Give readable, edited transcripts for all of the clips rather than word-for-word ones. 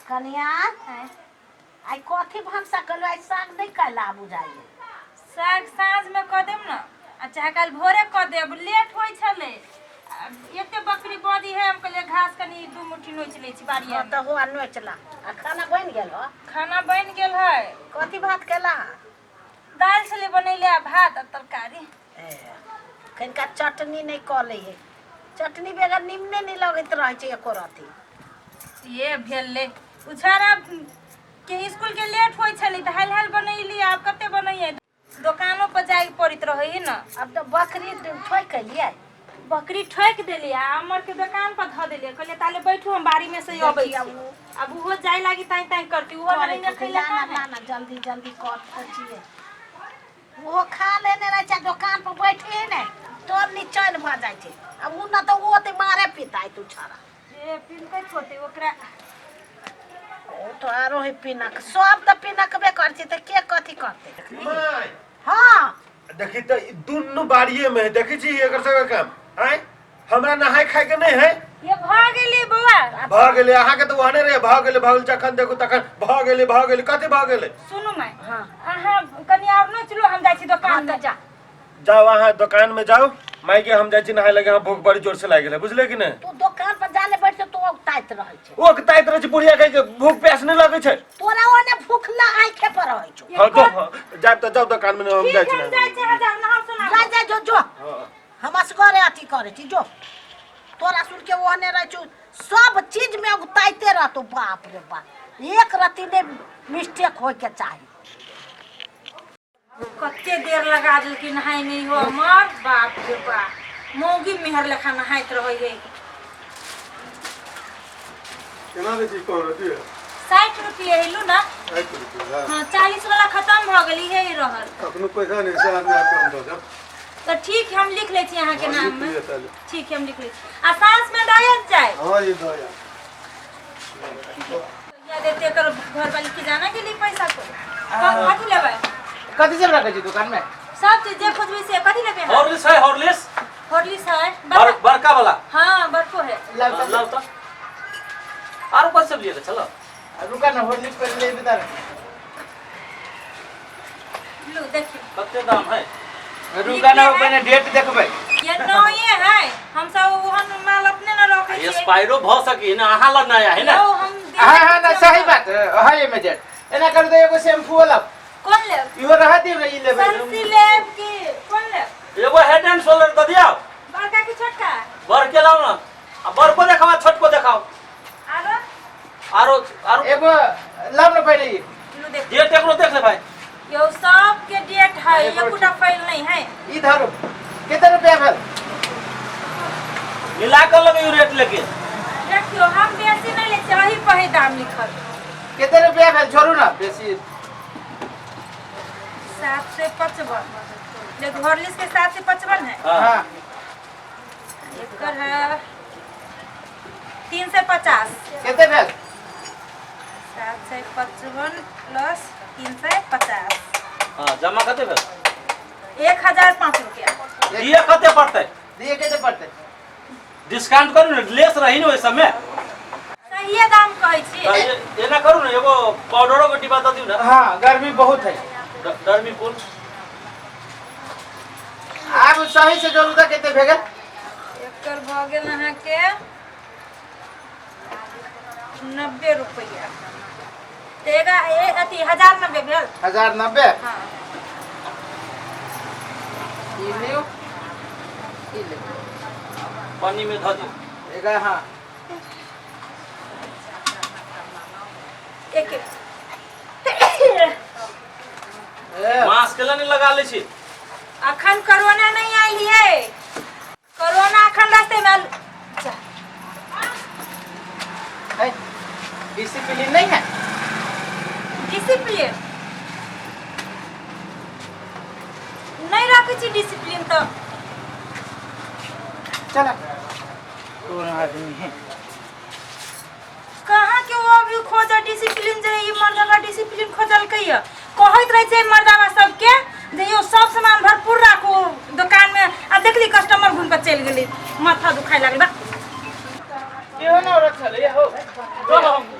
कनिया, आइ कथी भनसा कलू? आइ साग नहि कैला बुझाइए। साग साँझमे कऽ देब ने, आ चाहे काल्हि भोरे कऽ देब। लेट होइ छलै, आ एते बकरी बदी है, हम कहलियै घास कनि दू मुट्ठी नोचि लै छी बाड़िया हँ मे। तऽ हो नोचला। आ खाना बनि गेल हो? खाना बनि गेल है। कथी भात केला? दालि छलै बनैले आ भात आ तरकारी। ए, कनिका चटनी नहि कऽ लै है? चटनी बगैर निमने नहि लगैत रहै छै एको रत्ती। ये भेलै उछारा के स्कूल के लेट होइ छलै तऽ हाल हाल बनैली। आब कते बनैयै, दोकानो पर जाय पड़ैत रहै है ने। आब तऽ बकरी ठोकि एलियै? बकरी ठोकि देलियै आ अमर के दोकान पर धऽ देलियै। कहलियै ताले बैठू, हम बाड़ी में से अबै देखियौ। छी। आब ओहो जाय लागी ताई ताई करती, ओहो करै नहीं छथिन। खैला। ना ना ना ना, जल्दी जल्दी कर तऽ छियै। ओहो खा लेने रहै छै, दोकान पर बैठे है ने तब निचैन भऽ जाइ छै। आब ओ न तऽ ओ ओते मारे पिताइ तू छड़ा। ए पिनकै होते ओकरा। ओ तऽ आरो है पिनक, सब तऽ पिनकबे करै छै, तऽ के कथी करतै? माय। हँ। देखी तऽ ई दुनू बाड़िए में है। देखै छी एकर सबके काम? आँय, हमरा नहाय खाय के नहीं है? ये भऽ गेली बौआ। भऽ गेलै अहाँके तऽ ओहने रहे। भऽ गेलै, भऽ गेलै, जखन देखू तखन भऽ गेलै, भऽ गेलै। कथी भऽ गेलै? सुनू माय। हँ। अहाँ कनि आओर नोचलू, हम जाइ छी हँ दोकान तऽ मे। जा। जाओ, अहाँ दोकान में जाओ। माय के हम जाइ छी नहाय लगे। भूख बड़ी जोर से लागि गेलै, बुझले कि नहि? तू दोकान पर जाले बैठ तू औगताइत रहै छै। ओ ताइत रहै छै बुढ़िया के भूख प्यास नहि लगै छै। तोरा ओने भूख ला आँखे पर रहै छौ। हँ तो हँ, जायब तऽ जाउ दोकान में, हम जाइ ठीक छी है, हम नहाय जाइ छी, अहाँ जाउ नहाउ सोनाउ। जा जा, जो जो। हँ। हम असगरे अथी करै छी। जो, तोरा सुन के ओहने रहै छौ, सब चीज में उगताइते रहतो। बाप रे बाप, एक रत्ती ने मिस्टेक होय के चाही। कते देर लगा देलकै नहाय में इहो हमर। बाप रे बाप, मौगी मेहर लेखा नहाइत रहै है। केना दै छी कोन रोटी? 60 रुपये हेलू ना। 60 रुपया? हाँ, 40 वाला खत्म भऽ गेल, इहे ही रहल। कखनो पैसा नहि छै आदमी, आबि कऽ हम दऽ देब। तऽ ठीक है, हम लिख लै छी अहाँके हाँ, नाम लिख में। लिअ ताले। ठीक है, हम लिख लै छी आ साँझ में दऽ जाए। हाँ, ये दऽ आयब। कहिया देते एकर घर वाली के जाना के लिए पैसा को। कथी लेबै? कथी सब रखै छी दुकान में? सब चीज जे खोजबै से। कथी लेबै अहाँ? हॉर्लिक्स है? हॉर्लिक्स? हॉर्लिक्स है। बड़का वाला। हाँ, बड़को है। लाउ तऽ। लाउ तऽ। आरो कथी सब लिए चलो? रुका ना, हॉर्लिक्स पहिले लेबे तार। लू, देखियौ। कते दाम है? रुका ना, पहिले डेट देखबै। ये नये है, हम सब ओहन माल अपने न रखै छियै। एक्सपायरो भऽ सकी ना, अहाँ लग नया है ना। यौ, हम हाँ हाँ ना, सही बात है एमे डेट। एना करू तऽ एगो शैम्पू लाउ। कोन लेब? इहो रह दियौ ने, ई लेबै। सनसी लेब कि कोन लेब? एगो हेड एंड शोल्डर दऽ दियौ। बड़का कि छोटका? बड़के लाउ ना, आ बड़को देखाओ आ छोटको देखाओ। आरो? आरो आरो। एगो लाउ ने पहिले ई। लू, देखो। डेट एकरो देख ले भाई। यौ, सबके डेट है, एकोटा फाइल नहीं है। ई धरू, कते रुपया भेल? मिला कर लगैयो रेट लेके। देखियो, हम बेसी नहीं लै छियै, अही पर है दाम लिखल। कते रुपया भेल? छोड़ू ना बेसी। 755। देखो, हॉर्लिक्स के 755 है। हाँ। हाँ। एकर है 350। कते भेल? 755 प्लस 350। हाँ, जमा कते भेल? 1005 रुपया। दिए कते पड़तै? दिए कते पड़तै? डिस्काउंट करू ने, लेस रही ने ओहि सबमे। सहिए दाम कहै छी। तऽ एना करू ने, एगो पाउडरो के डिब्बा दऽ दियौ ने। हाँ, गर्मी बहुत है। गर्मी कोन। आब सही से जोड़ू तऽ कते भे गेल? एकर भऽ गेल अहाँके 90 रुपैआ, तऽ अथी 1090 भेल। 1090। हाँ। ई लियौ, ई लियौ। पानी में धऽ दियौ। एगा हाँ। एक एक। ए, मास्क केला नहि लगा लै छी? अखन कोरोना नहीं आयल है, कोरोना अखन रास्ते में आयल। जा। है, डिसिप्लिन नहीं है। डिसिप्लिन नहीं रखै छी, डिसिप्लिन तऽ। चला, कौन आदमी है? कहाँ के वो अभी खोज डिसिप्लिन, जे ई मर्दाबा डिसिप्लिन खोजलकै या। कहैत रहै छै मर्दाबा सबके जे यौ, सब सामान भरपूर राखू दोकान में, आ देखली कस्टमर घूम के चलि गेलै, माथा दुखाय लागल बा। केहन औरत छलै हो?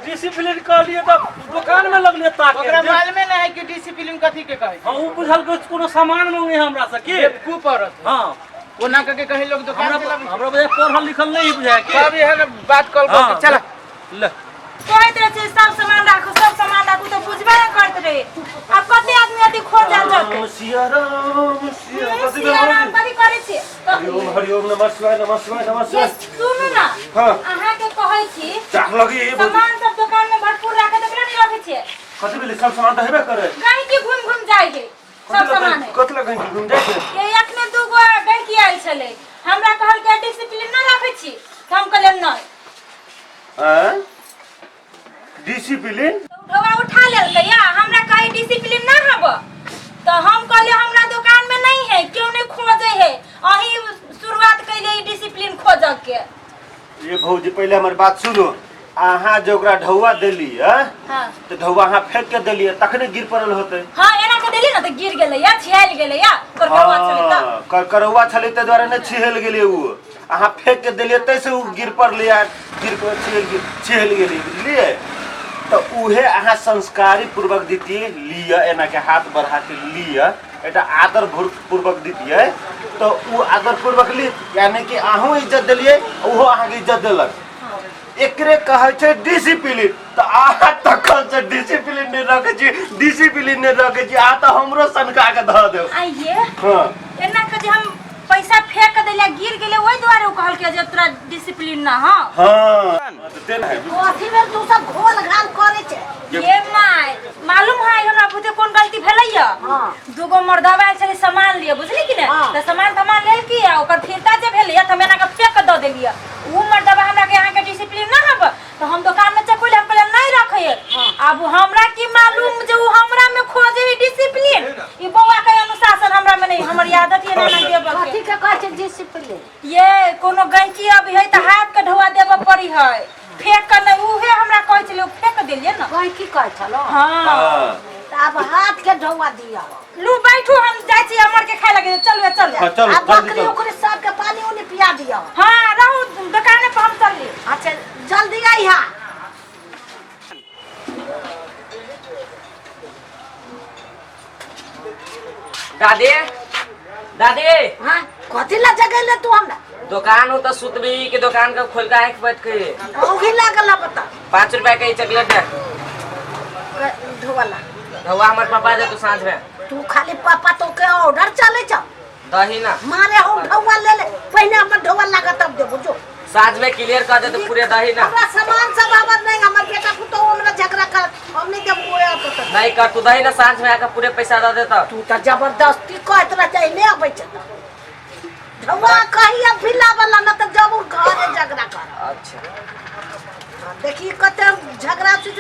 डिसिप्लिन कहलिए तऽ दुकान में लगलिए ताके। ओकरा मालूमे नहीं है कि डिसिप्लिन कथी के कहै। हाँ, उ बुझल के कोनो सामान मांगे हमरा से की। बेवकूफ औरत। हाँ। ओना करके कहीं लोग दुकान हमरा चलाबै। हमरा बुझाय पढ़ल लिखल नहीं बुझाय की। सब एहन बात कल। हाँ। चला। ले। कहैत रहै छै सब सामान राखू, सब सामान राखू, तऽ बुझबे नहि करैत रहे। आब कते आदमी अथी खोज जाल जतै। सिया राम सिया। कथी भेल? सियाराम। भौजी? कथी करै छियै? हरिओम हरिओम, नमः शिवाय नमः शिवाय नमः ये शिवाय। सुनू ने। हाँ। अहाँके कहै छी। चाह लगी भौजी। सामान सब दुकान में भरपूर राखे, तऽ नहि रखै छियै। कथी भेलै? सब सामान तऽ हेबे करे। गहिकी घुमि घुमि जाइ है सब सामान है। कथी लग घुमि जाइ छै? ये अखने दूगो गहिकी आयल छलै, हमरा कहलकै डिसिप्लिन नहि राखै छी, तऽ हम कहलियै नहि। आँय, डिसिप्लिन? ढोआ उठा लेलकै या हमरा कहे डिसिप्लिन ना हब, तऽ हम कहलियै हमरा दुकान में नहीं है, क्यों नहीं खोजे है, अहीं शुरुआत कैले ई डिसिप्लिन खोजऽ के। ये भौजी, पहिले हमर बात सुनू। अहाँ जे ओकरा ढौआ देली है, हाँ, तऽ ढौआ अहाँ फेंक के देलियै तखने गिर पड़ल होतै। हाँ, एना के देली ना तऽ गिर गेलै या छिहाइल गेलै या करकरवा छलै तऽ। हाँ, करकरौआ छलै ताहि दुआरे नहि छिहल गेलै ओ। अहाँ फेंक के देलियै ताहिसँ ओ गिर पड़लै आ गिर के छिहल गेलै, बुझलियै? तऽ उहे अहाँ संस्कारी पूर्वक दितियै, लिअ, एना के हाथ बढ़ा के लिअ, एकटा आदर पूर्वक दितियै तऽ ओ आदर पूर्वक ली, यानी कि अहूँ इज्जत देलियै, ओहो अहाँके इज्जत देलक। एकरे कहै छै डिसिप्लिन। तऽ अहाँ तखन से डिसिप्लिन नहि रखै छी, डिसिप्लिन नहि रखै छी, अहाँ तऽ हमरो सनका के धऽ देब। आइए। हाँ। एना के जे हम पैसा फेंक के देलियै गिर गेलै, ओहि दुआरे ओ कहलकै जे तोरा डिसिप्लिन ना। हाँ। हाँ, तऽ तेना है। कथी भेल? तू सब घोल घाल करै छै। ये my, मालूम है हमरा बुते कोन गलती भेलै या? हाँ। दूगो मर्दवा आयल छलै सामान लिए, बुझली कि ने? हाँ। तऽ सामान तमान लेलकी आ ओकर फिरता जे भेलै तऽ हम एना के फेंक के दऽ देलियै। उ मर्दवा हमरा के अहाँके डिसिप्लिन ना हब, तऽ हम दुकान में चेक हम कहलियै नहीं रखे। आब हमरा की मालूम जे उ हमरा में खोजे है डिसिप्लिन। ई बौआ के अनुशासन हमरा में नहीं, हमर आदत ये ना देबऽ के। कथी के कहै छै डिसिप्लिन? ये कोनो गैंची अभी है तऽ हाथ के ढोआ देबऽ पड़ी है, फेंक के नहीं। उहे हमरा कहै छलै, उ फेंक देलियै ने। कहीं की कहै छलो? हाँ। हाँ। तऽ आब हाथ के ढौआ दिअ। लू बैठू, हम जाइ छी अमर के खाय लगे। चलू चलू। हाँ, चलू। आ जल्दी बकरी चलू। उकरी सबके पानी उनी पिया दिअ। हाँ, रहू दुकाने पर, हम चलली। अच्छा, जल्दी अइहा। दादी, दादी। हाँ, कथी ला जगैले तू हमरा? दुकान हो तो सुतबी के दुकान के खोल के आँख बैठ के? औघी लागल है बता। 5 रुपया के ई चॉकलेट है। ढोवाला। धौआ हमर पापा दे तू साँझ में। तू खाली पापा तो के ऑर्डर चले छौ। दही ना। मारे हम ढौआ ले ले, पहिने हमर ढौआ लागत तब देबो, जो। साँझ में क्लियर कर दे तो पूरे दही ना। हमरा सामान सब आवत नहीं, हमर बेटा पुतोह हमरा झगड़ा कर, हम नहीं देबो ओए तो। नहीं कर तू, दही ना, साँझ में आकर पूरे पैसा दे देता। तू तऽ जबरदस्ती कहैत रह छै, नहि अबै छै ढौआ कहिया फिला वाला न तऽ जब घरे झगड़ा कर। अच्छा। देखी कते झगड़ा छै।